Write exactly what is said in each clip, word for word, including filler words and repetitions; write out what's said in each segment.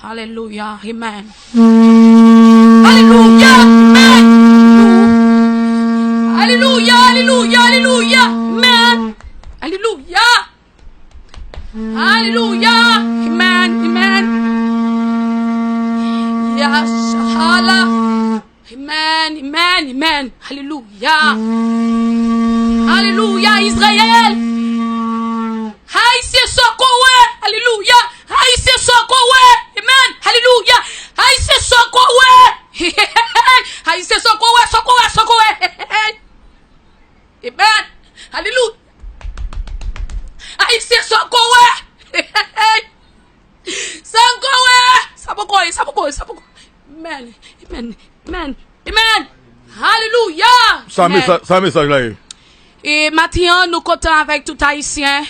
Alelouya. Amen. Alelouya. Amen. Alelouya. Alelouya. Alelouya. Amen. Alelouya. Alelouya. Amen. Amen. Yashala. Amen. Amen. Amen. Alelouya. Alelouya. Izrayèl. Ayisyen, sa w ko wè. Alelouya. Ayisyen, sa w ko wè. Amen. Alelouya. Ayisyen, sa w ko wè. Ayisyen, sa w ko wè, sa w ko wè, sa w ko wè. Amen. Alelouya. Ayisyen, sa w ko wè. Sa w ko wè. Sa poko ye, sa poko ye, sa poko ye. Amen. Amen. Amen. Amen. Alelouya. Sa mesaj, sa mesaj la ye. E maten an, nou kontan avèk tout Ayisyen.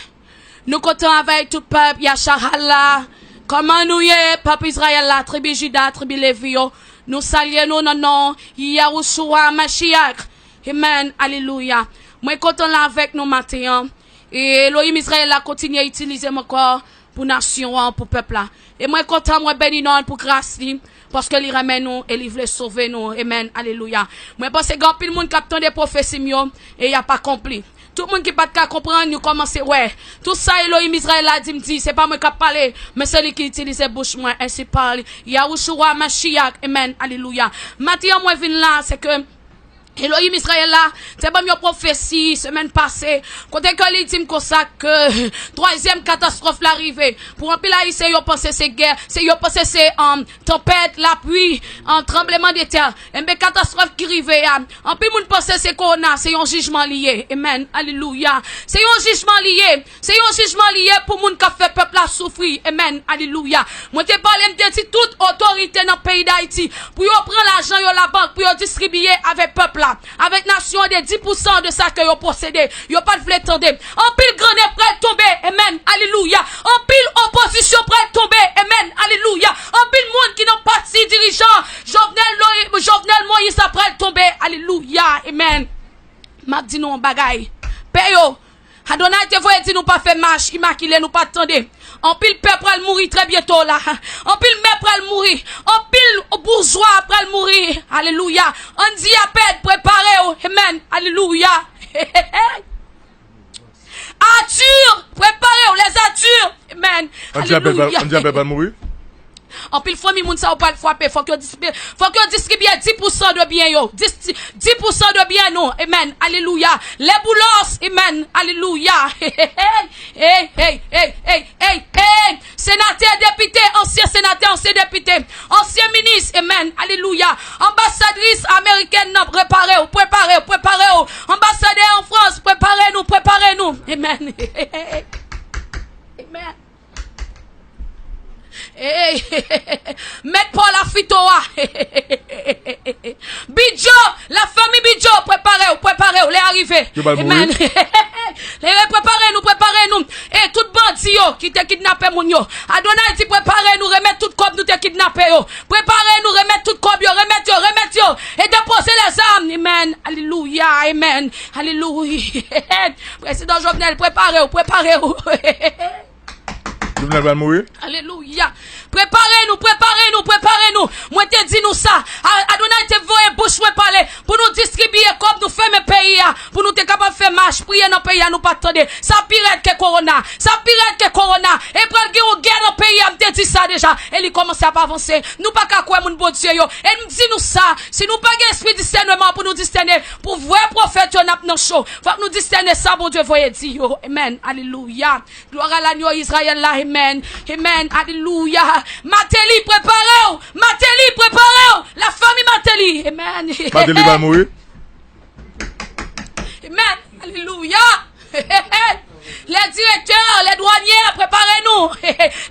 Nou kontan avèk tout pèp Yasharahla. Kòman nou ye, pèp Izrayèl la, tribi Jida, tribi Levi yo? Nou salye nou nan non Yahushua Mashiach. Amen. Alelouya. Mwen kontan la avèk nou maten an. E Elohim Izrayèl la kontinye itilize m ankò pou nasyon an, pou pèp la. E mwen kontan, mwen beni non l pou gras li, paske li renmen nou e li vle sove nou. Amen. Alelouya. Mwen panse gen anpil moun k ap tande pwofesi m yo e y ap akonpli. Tout moun ki pa t ka konprann, yo kòmanse wè. Tout sa Elohim Izrayèl la di m di, se pa mwen k ap pale, men se li ki itilize bouch mwen, ensi pale Yahushua Mashiach. Amen. Alelouya. Maten an mwen vin la, se ke Elohim Izrayèl la te ban m yon pwofesi semèn pase, kote ke li di m konsa ke twazyèm katastwòf la rive. Pou anpil Ayisyen, yo panse se gè, se, yo panse se, um, tanpèt, lapli, um, tranblemanntè. Enben, katastwòf ki rive a, anpil moun panse se kowona, se yon jijman li ye. Amen. Alelouya. Se yon jijman li ye. Se yon jijman li ye pou moun k ap fè pèp la soufri. Amen. Alelouya. Mwen te pale, m te di tout otorite nan peyi Dayiti pou yo pran lajan yo labank, pou yo distribiye avèk pèp la, avèk nasyon an de dis pousan de sa ke yo posede. Yo pa t vle tande. Anpil grannen pral tonbe. Amen. Alelouya. Anpil opozisyon pral tonbe. Amen. Alelouya. Anpil moun ki nan pati dirijan Jovenel, Jovenel Moïse la pral tonbe. Alelouya. Amen. M ap di nou yon bagay. Pè yo, Adonay te voye di nou pa fè mach imakile, nou pa t tande. Anpil pè pral mouri trè byento la. Anpil mè pral mouri. Anpil boujwa pral mouri. Alelouya. Andy Apèd, prepare w. Amen. Alelouya. Arthur, prepare w. Les Arthur. Amen. Andy Apèd pral, alelouya. Andy Apèd pral mouri. Anpil fanmi moun sa yo pral frape. Fòk yo distribiye, fòk yo distribiye dis pousan de byen yo. Dis, dis pousan de byen nou. Amen. Alelouya. Les Boulos. Amen. Alelouya. Hey, hey, hey, hey, hey, hey. Senatè, depite, ansyen senatè, ansyen depite, ansyen minis. Amen. Alelouya. Anbasadris amerikèn nan, prepare w, prepare w, prepare w. Anbasadè an Frans, prepare nou, prepare nou. Amen. Amen. Hey, mèt Paul Afito a. Bidjo, la famille Bidjo, prepare w, prepare w, lè a rive. Yo pral mouri. Amen. Lè, prepare nou, prepare nou. E tout bandi yo ki te kidnape moun yo. Adonay di prepare nou, remèt tout kòb nou te kidnape yo. Prepare nou, remèt tout kòb yo, remèt yo, remèt yo. E depoze lèzam. Amen. Alelouya, amen. Alelouya. Prezidan Jovenel, prepare w, prepare w. Jovenel pral mouri. Alelouya. Prepare nou, prepare nou, prepare nou. Mwen te di nou sa. A-, Adonay te voye bouch mwen pale pou nou distribiye kòb, nou fèmen peyi a, pou nou te kapab fè mach, priye nan peyi a, nou pa t tande. Sa pi rèd ke kowona. Sa pi rèd ke kowona. E pral gen yon gè nan peyi a, m te di sa deja. E li kòmanse ap avanse. Nou pa ka kwè moun Bondye yo. E m di nou sa, si nou pa gen espri distèneman pou nou distène, pou vrè pwofèt yo n ap nan cho. Fòk nou distène sa Bondye voye di yo. Amen. Alelouya. Glwa a lanyo Izrayèl la, amen. Amen. Alelouya. Mateli, prepare w. Mateli, prepare w. La fanmi Mateli. Amen. Mateli va mouri. Amen. Alelouya. Les directeurs, les douaniers, prepare nou.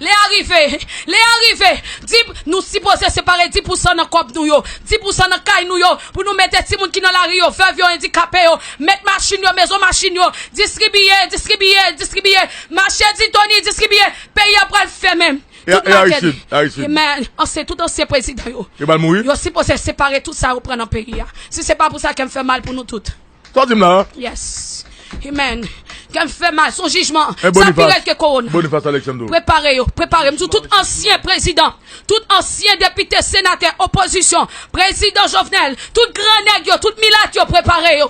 Lè a rive. Lè a rive. Di, nou sipoze separe dis pousan nan kòb nou yo. Dis pousan nan kay nou yo. Pou nou mete timoun ki nan lari yo, vèv yo, andikape yo. Mèt machin yo, mezon machin yo. Distribiye, distribiye, distribiye. Mache di Tony, distribiye. Peyi a pral fèmen. E, tout e Mateli. Aristide, Aristide. Amen. Ansyen, tout ansyen prezidan yo. Yo pral mouri. Yo sipoze separe tout sa yo pran nan peyi a. Si se pa pou sa, kè m fè mal pou nou tout. Sa w di m la? Yes. Amen. Kè m fè mal, se yon jijman. Sa pi rèd ke kowona. Boniface Alexandro. Prepare yo, prepare. M di w, tout ansyen prezidan, tout ansyen depite, senatè, opozisyon, prezidan Jovenel, tout gran nèg yo, tout milat yo, prepare yo.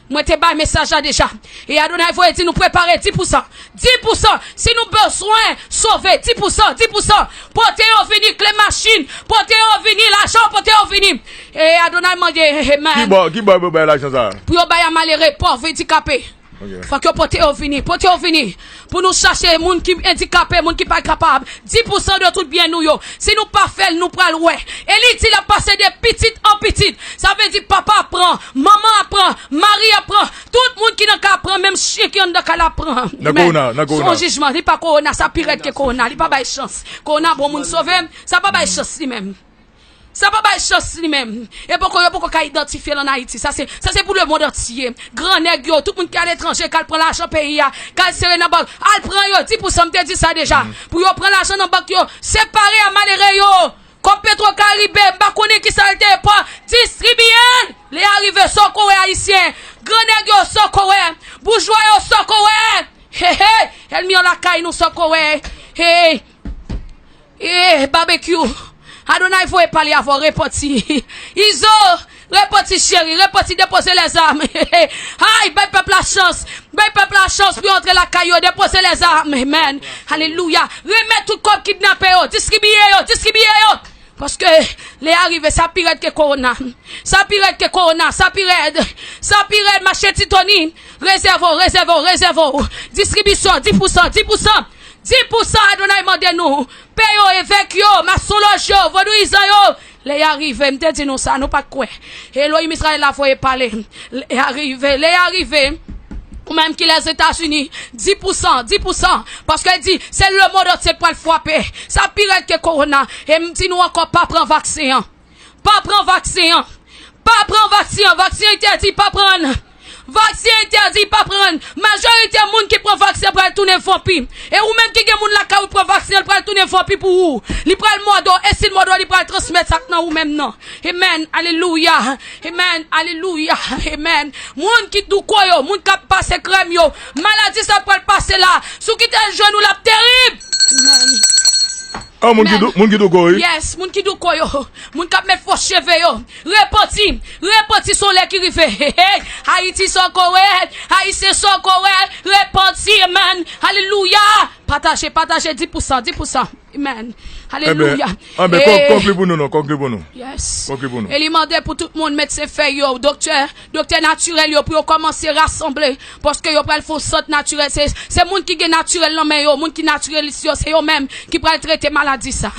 Mwen te bay mesaj la deja. E Adonay voye di nou prepare dis pou san. Dis pou san. Si nou bezwen sove, dis pou san, dis pou san. Pote yo vini, kle machin. Pote yo vini, lajan, pote yo vini. E Adonay mande, amen. Ki bò, ki bò yo bay lajan sa a? Pou yo bay a malere, pòv, andikape. Ok. Fòk yo pote yo vini, pote yo vini. Pou nou chache moun ki andikape, moun ki pa kapab. Dis pou san de tout byen nou yo. Si nou pa fè l, nou pral wè. E li di l ap pase de pitit an pitit. Sa vle di papa ap pran, manman ap pran, mari ap pran. Tout moun ki nan kay ap pran, menm chen ki anndan kay la ap pran. Nan kowona, nan kowona. Se yon jijman, li pa kowona, sa pi rèd ke kowona. Li pa bay chans. Kowona bon moun sove, sa pa bay chans li menm. Sa pa bay chans li menm. E poko, yo poko ka idantifye l ann Ayiti. Sa se, sa se pou lemonn antye. Gran nèg yo, tout moun ki aletranje, k al pran lajan peyi a, k al sere nan bank. Al pran yo, dis pou san, m te di sa deja. Pou yo pran lajan nan bank yo, separe a malere yo. Kòb Petro Caribe, m pa konnen ki sa l te pran, distribiye l. Lè a rive, sa w ko wè ayisyen. Gran nèg yo, sa w ko wè. Boujwa yo, sa w ko wè. Hey, hey, ènmi an lakay nou, sa w ko wè. Hey. Eh, Babekyou, Adonay voye pale avè w, repanti. Izo, repanti cheri, repanti, depoze lèzam. Ay, bay pèp la chans, bay pèp la chans pou yo antre lakay yo, depoze lèzam. Amen. Alelouya. Remèt tout kòb kidnape yo, distribiye yo, distribiye yo. Paske lè a rive, sa pi rèd ke kowona. Sa pi rèd ke kowona, sa pi rèd. Sa pi rèd, mache Titoni. Rezève w, rezève w, rezève w. Distribisyon, dis pou san, dis pou san. Dis pou san Adonay mande nou. Peyo, evèk yo, masonlòj yo, vodouyizan yo. Lè a rive, m te di nou sa, nou pa t kwè. Elohim Izrayèl la voye pale. Lè a rive, lè a rive. Ou menm ki Lèzetazini, dis pou san, dis pou san. Paske l di, se lemonn antye k pral frape. Sa pi rèd ke kowona. E m di nou ankò, pa pran vaksen an. Pa pran vaksen an. Pa pran vaksen an. Vaksen entèdi, pa pran. Vaksen entèdi, pa pran. Majorite moun ki pran vaksen pral tounen vanpi. E ou menm ki gen moun lakay ou pran vaksen, l pral tounen vanpi pou ou. Li pral mòde w. E si l mòde w, li pral transmèt sa k nan ou menm nan. Amen. Alelouya. Amen. Alelouya. Amen. Moun ki douko yo, moun k ap pase krèm yo, maladi sa pral pase la. Si w kite l jwenn ou, l ap terib. Amen. Ah, moun ki dou-, moun ki douko, wi. Yes, moun ki douko yo. Moun k ap met fo cheve yo. Repanti. Repanti, se yon lè ki rive. Hey, hey. Ayiti, sa w ko wè. Ayisyen, sa w ko wè. Repanti, amen. Alelouya. Pataje, pataje, dis pou san, dis pou san. Amen. Alelouya. Anben, kon-, konkli pou nou, non, konkli pou nou. Yes. Konkli pou nou. E li mande pou tout moun, medsen fèy yo, doktè, doktè natirèl yo, pou yo kòmanse rasanble. Paske yo pral fè yon sant natirèl. Se, se moun ki gen natirèl nan men yo, moun ki natirèlis yo, se yo menm ki pral trete maladi sa.